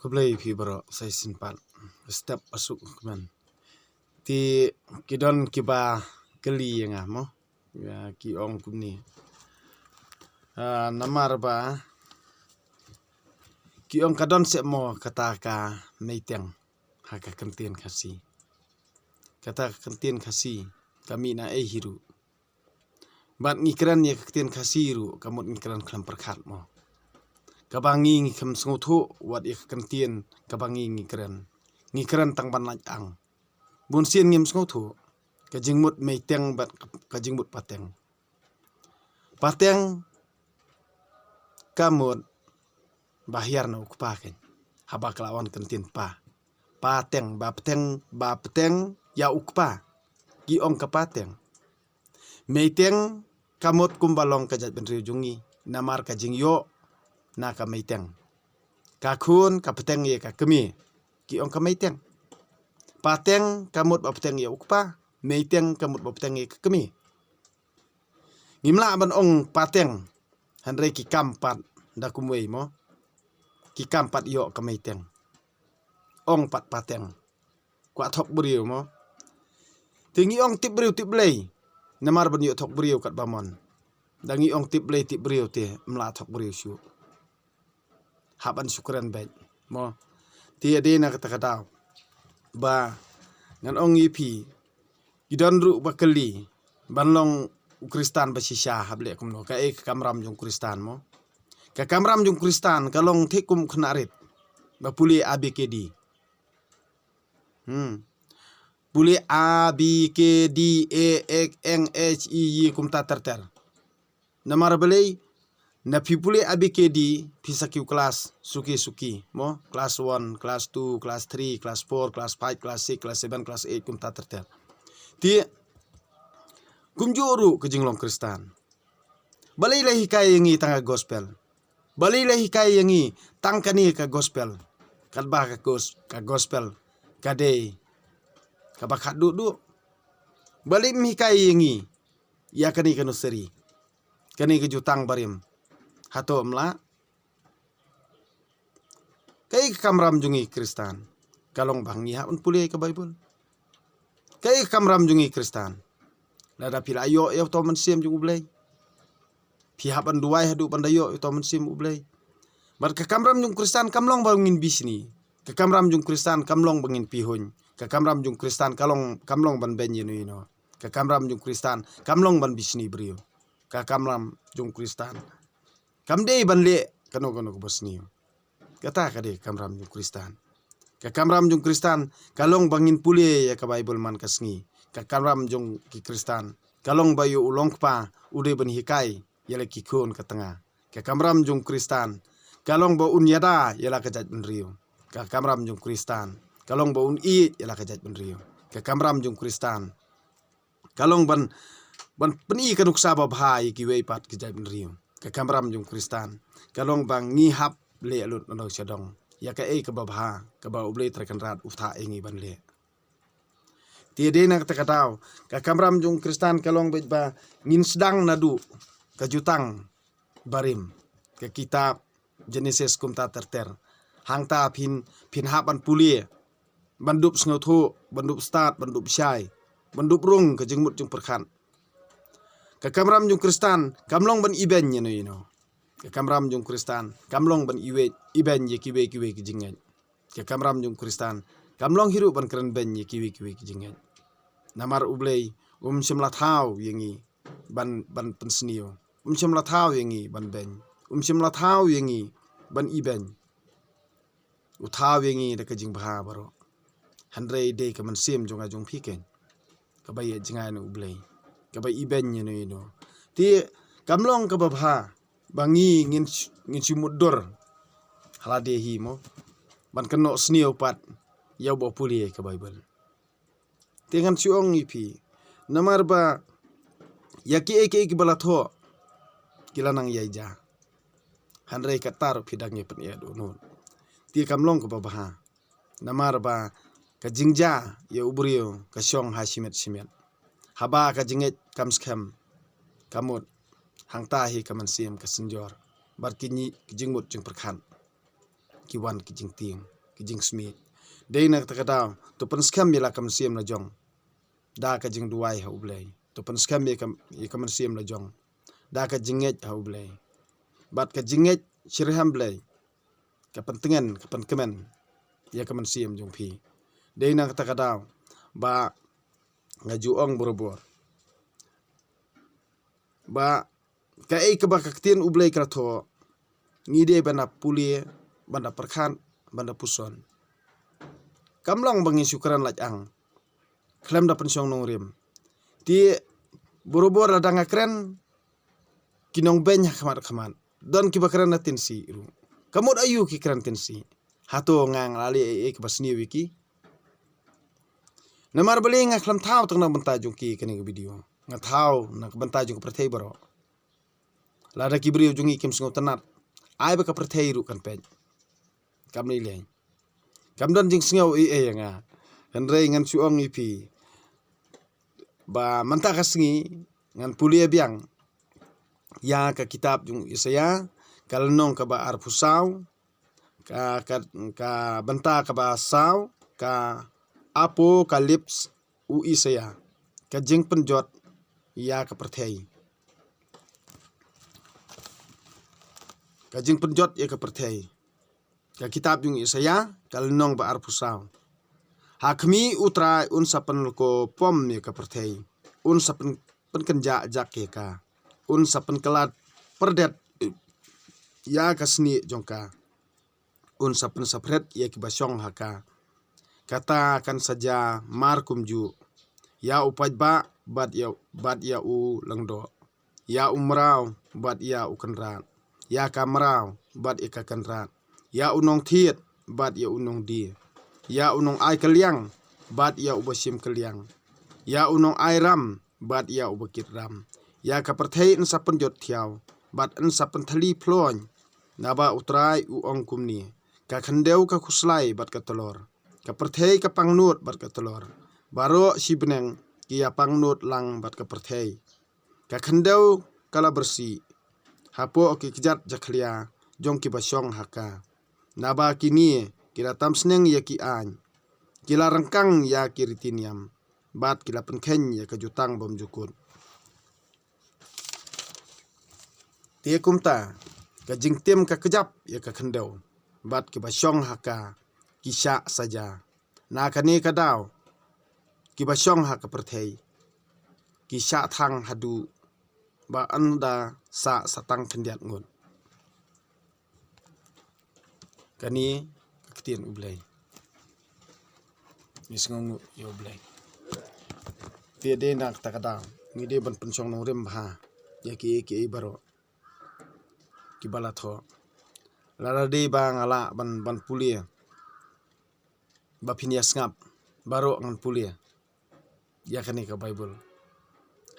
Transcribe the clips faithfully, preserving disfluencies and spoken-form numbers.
Khublei phi baroh sa shisien pat. Step asuk kmen. Te ki don kiba kylli ïa nga mo. Ïa ki ong kumne. Ah, namar ba ki ong ka don seh mo kata ka meiteng ha ka kyntien Khasi. Kata ka kyntien Khasi ka mih na ei hi ruh. Bad ngi kren ïa ka ktien Khasi ruh ka mut ngi kren khlem pyrkhat mo. Kaba ngi ngi khlem sngewthuh wat ïa ka ktien kaba ngi ngi kren. Ngi kren tang ban lait ang. Bun sien ngim sngewthuh ka jingmut meiteng bad ka jingmut pateng. Pateng ka mut ba hiar na u kpa kein. Haba ka la wan ka ktien pa. Pateng, ba pateng, ba pateng ïa u kpa. Ki ong ka pateng. Meiteng ka mut kumba long ka jaitbynriew jong ngi namar ka jingïoh na ka meiteng. Ka khun ka pateng ïa ka kmie. Ki ong ka meiteng. Pateng ka mut ba pateng ïa u kpa. Meiteng ka mut ba pateng ïa ka kmie. Ngim lah ban ong pateng. Hynrei ki kam pat da kumwei mo. Ki kam pat ïoh ka meiteng. Ong pat pateng. Kwah thok briew mo. Te ngi ong tip briew tip Blei. Namar ban ïoh thok briew katba mon. Da ngi ong tip Blei tip briew te ym lah thok briew shuh. Hap ban shu kren beit mo. Te ïa dei na kata ka daw ba ngan ong ïa phi. Ki don ruh ba kylli ban long u Khristan ba shisha hap leh kumno, kaei ka kamram jong u Khristan mo. Ka kamram jong u Khristan ka long thik kum u khynnah rit ba pule A B K D. Hmm. Pule A B K D A X N H I J kumta ter ter. Namar balei, na phi pule A B K D phi sa kiew klas suki suki mo, klas one, klas two, klas three, klas four, klas five, klas six, klas seven, klas eight kumta ter ter. Te kumjuh ruh ka jinglong Khristan. Balei la hikai ïa ngi tang ka gospel? Balei la hikai ïa ngi tang kane ka gospel? Katba ka gos-, ka gospel ka dei kaba khatduh duh. Balei ym hikai ïa ngi ïa kane ka nursery, kane ka jutang barim? Hato ym lah? Kaei ka kamram jong ngi Khristan? Ka long ba ngi hap ban pule ka Baibl. Kaei ka kamram jong ngi Khristan? Lada phi la ïoh ïa uto u mynsiem jong U Blei, phi hap ban duwai haduh ban da ïoh ïa uto u mynsiem U Blei. Bad ka kamram jong u Khristan kam long ba ngin bishni. Ka kamram jong u Khristan kam long ba ngin pihuiñ. Ka kamram jong u Khristan ka long, kam long ban beiñ ïano ïano. Ka kamram jong u Khristan kam long ban bishni briew. Ka kamram jong u Khristan kam dei ban leh kano kano kaba sniew. Kata ka dei ka kamram jong u Khristan. Ka kamram jong u Khristan ka long ba ngin pule ïa ka Baibl man ka sngi. Ka kamram jong ki Khristan ka long ba ïa u long kpa u dei ban hikai ïa la ki khun ka tnga. Ka kamram jong u Khristan ka long ba un ïada ïa la ka jaitbynriew. Ka kamram jong u Khristan ka long ba un ïeit ïa la ka jaitbynriew. Ka kamram jong u Khristan ka long ban, ban pyni ka nuksa babha ïa kiwei pat ki jaitbynriew. Ka kamram jong u Khristan ka long ba ngi hap leh lut na dong sha dong ïa kaei kaba bha kaba U Blei Trai Kynrad u thah ïa ngi ban leh. Te dei na kata ka daw ka kamram jong u Khristan ka long beit ba ngin sdang naduh ka jutang barim, ka kitab Genesis kumta ter ter. Hangta phin, phin hap ban pule, ban dup sngewthuh, ban dup stad, ban dup shai, ban dup rung ka jingmut jingpyrkhat. Ka kamram jong u Khristan kam long ban ibeiñ ïano ïano. Ka kamram jong u Khristan kam long ban iwei, ibeiñ ïa kiwei kiwei ki jingngeit. Ka kamram jong u Khristan kam long hi ruh ban kren beiñ ïa kiwei kiwei ki jingngeit. Namar U Blei um shym la thaw ïa ngi ban, ban pynsniew. Um shym la thaw ïa ngi ban beiñ. Um shym la thaw ïa ngi ban ibeiñ. U thaw ïa ngi da ka jingbha baroh. Hynrei dei ka mynsiem jong nga jong phi kein kaba ïa jngai na U Blei, kaba ibeiñ ïano ïano. Te kam long kaba bha ba ngi ngin, ngin shu mutdur ha lade hi mo, ban kynnoh sniew pat ïa uba pule ka Baibl. Te ngan shu ong ïa phi, namar ba ïa kiei kiei kiba la thoh ki la nang ïaid ja. Hynrei katta ruh phi dang ïa pynïaid dohnud. Te kam long kaba bha. Namar ba ka jingjia ïa u briew ka shong ha shimet shimet. Haba ka jingngeit kam skhem, ka mut, hangta hi ka mynsiem ka synjor. Bad ki ngi, ki jingmut jingpyrkhat ki wan ki jingtieng. ki jingsmit. Dei na kata ka daw, to pynskhem ïa la ka mynsiem la jong da ka jingduwai ha U Blei. To pynskhem ïa ka, ïa ka mynsiem la jong da ka jingngeit ha U Blei. Bad ka jingngeit shitrhem Blei ka pyntngen, ka pynkmen ïa ka mynsiem jong phi. Dei na kata ka daw ba nga ju ong barabor ba kaei kaba ka ktien U Blei ka la thoh, ngi dei ban da pule, ban da pyrkhat, ban da puson. Kam long ba ngi shu kren lait ang khlem da pynshong nongrim. Te barabor lada nga kren, ki nongbeiñ ha khmat khmat, don kiba kren na tynsi ruh. Ka mut aïu ki kren tynsi? Hato nga, nga la leh ei ei kaba sniew ïa ki? Namar balei nga khlem thaw tang na ka bynta jong ki kane ka video, nga thaw na ka bynta jong ka pyrthei baroh. Lada ki briew jong ngi kim sngewtynnat, ai ba ka pyrthei ruh kan peit. Kam lei lei, kam don jingsngew ei ei ïa nga. Hynrei ngan shu ong ïa phi ba mynta ka sngi ngan pule biang ïa ka kitab jong u Isaïah, ka lynnong kaba arphew saw, ka, ka, ka bynta kaba saw, ka Apokalips u Isaïah, ka jingpynjot ïa ka pyrthei. Ka jingpynjot ïa ka pyrthei. Ka kitab jong u Isaïah, ka lynnong ba arphew saw. Ha khmih U Trai un sa pynlko pom ïa ka pyrthei, un sa pyn, pynkynjah jak ïa ka, un sa pynkylla pyrdet ïa ka snieh jong ka, un sa pynsaphriang ïa kiba shong ha ka. Kata kan sa jia mar kumjuh ïa u paidbah bad ïa, bad ïa u lyngdoh, ïa u mraw bad ïa u kynrad, ïa ka mraw bad ïa ka kynrad, ïa u nongthied bad ïa u nongdie, ïa u nongai kylliang bad ïa uba shim kylliang, ïa u nongai ram bad ïa uba kit ram. Ïa ka pyrthei yn sa pynjot thiaw bad yn sa pynthylli phlonj. Naba U Trai u ong kumne: Ka khyndew ka khuslai bad ka tlor, ka pyrthei ka pangnud bad ka tlor, baroh shi bneng ki ïa pangnud lang bad ka pyrthei. Ka khyndew ka la byrsieh hapoh ki kjat jakhlia jong kiba shong ha ka. Naba kine ki la tam sneng ïa ki aiñ, ki la ryngkang ïa ki riti niam, bad ki la pynkheiñ ïa ka jutang bymjukut. Te kumta ka jingtim ka kjap ïa ka khyndew, bad kiba shong ha ka ki shah saja. Na kane ka daw kiba shong ha ka pyrthei ki shah thang haduh ba yn da sah sa tang khyndiat ngut. Kane ka ktien U Blei. Ngi sngewnguh ïa U Blei. Te dei na kata ka daw ngi dei ban pynshong nongrim bha ïa kiei kiei baroh kiba la thoh. Lada dei ba nga lah ban, ban pule, ba phin ïa sngap, baroh ngan pule ïa kane ka Baibl.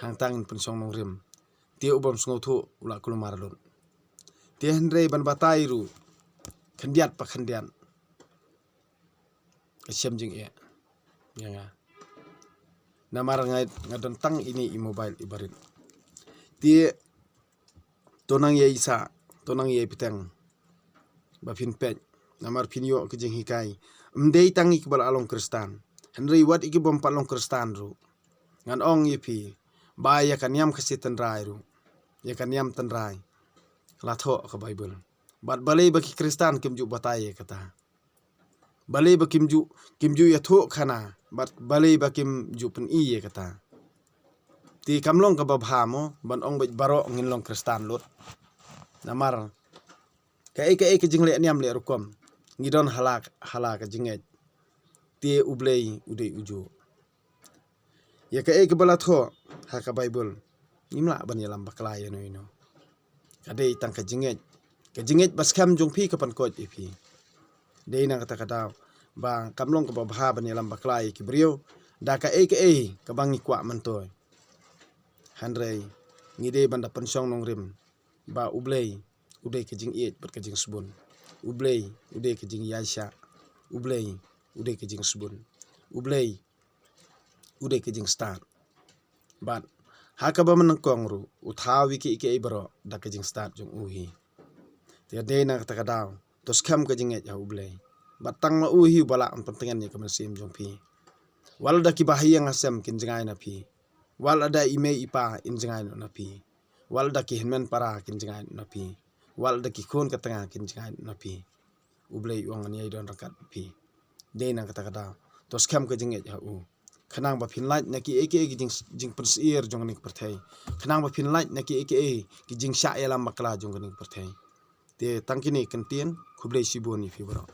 Hangta ngin pynshong nongrim. Te u bym sngewthuh u la kulmar lut. Te hynrei ban batai ruh khyndiat pa khyndiat, ka shem jingeh ïa nga. Namar nga, nga don tang ine i mobile iba rit. Te to nang ïai sah, to nang ïai bteng ba phin peit, namar phin ïoh ka jinghikai. Ym dei tang ïa kiba la long Khristan, hynrei wat ïa ki bym pat long Khristan ruh. Ngan ong ïa phi ba ïa ka niam Khasi tynrai ruh, ïa ka niam tynrai la thoh ka Baibl. Bad balei ba ki Khristan kim ju batai ïa kata? Balei ba kim ju, kim ju ïathuh khana, bad balei ba kim ju pyni ïa kata? Te kam long kaba bha mo ban ong beit baroh ngin long Khristan lut? Namar kaei kaei ka jingleh niam leh rukom, ngi don ha la, ha la ka jingngeit. Te U Blei u dei ujuh. Ïa kaei kaba la thoh ha ka Baibl, ngim lah ban ïalam bakla ïano ïano. Ka dei tang ka jingngeit. Ka jingngeit ba skhem jong phi ka pynkoit ïa phi. Dei na kata ka daw ba kam long kaba bha ban ïalam bakla ïa ki briew da kaei kaei kaba ngi kwah myntoi. Hynrei ngi dei ban da pynshong nongrim ba U Blei u dei ka jingïeit bad ka jingsbun. U Blei u dei ka jingïaishah. U Blei u dei ka jingsbun. U Blei u dei ka jingstad. Bad ha kaba mynnyngkong ruh u thaw ïa kiei kiei baroh da ka jingstad jong u hi. Te dei na kata ka daw to skhem ka jingngeit ha U Blei. Bad tang ma u hi uba lah ban pyntngen ïa ka mynsiem jong phi. Wat la da ki bahaïing hasem kin jngai na phi. Wat la da i mei i pa in jngai na phi. Wat la da ki hynmen para kin jngai na phi. Wat la da ki khun ka tnga kin jngai na phi. U Blei u ong ngan ïai don ryngkat bad phi. Dei na kata ka daw, to skhem ka jingngeit ha u. Khnang ba phin lait na kiei kiei ki jing, jingpynsyier jong kane ka pyrthei. Khnang ba phin lait na kiei kiei ki jingshah ïalam bakla jong kane ka pyrthei. Te tang kine kyntien, khublei shibun ïa phi baroh.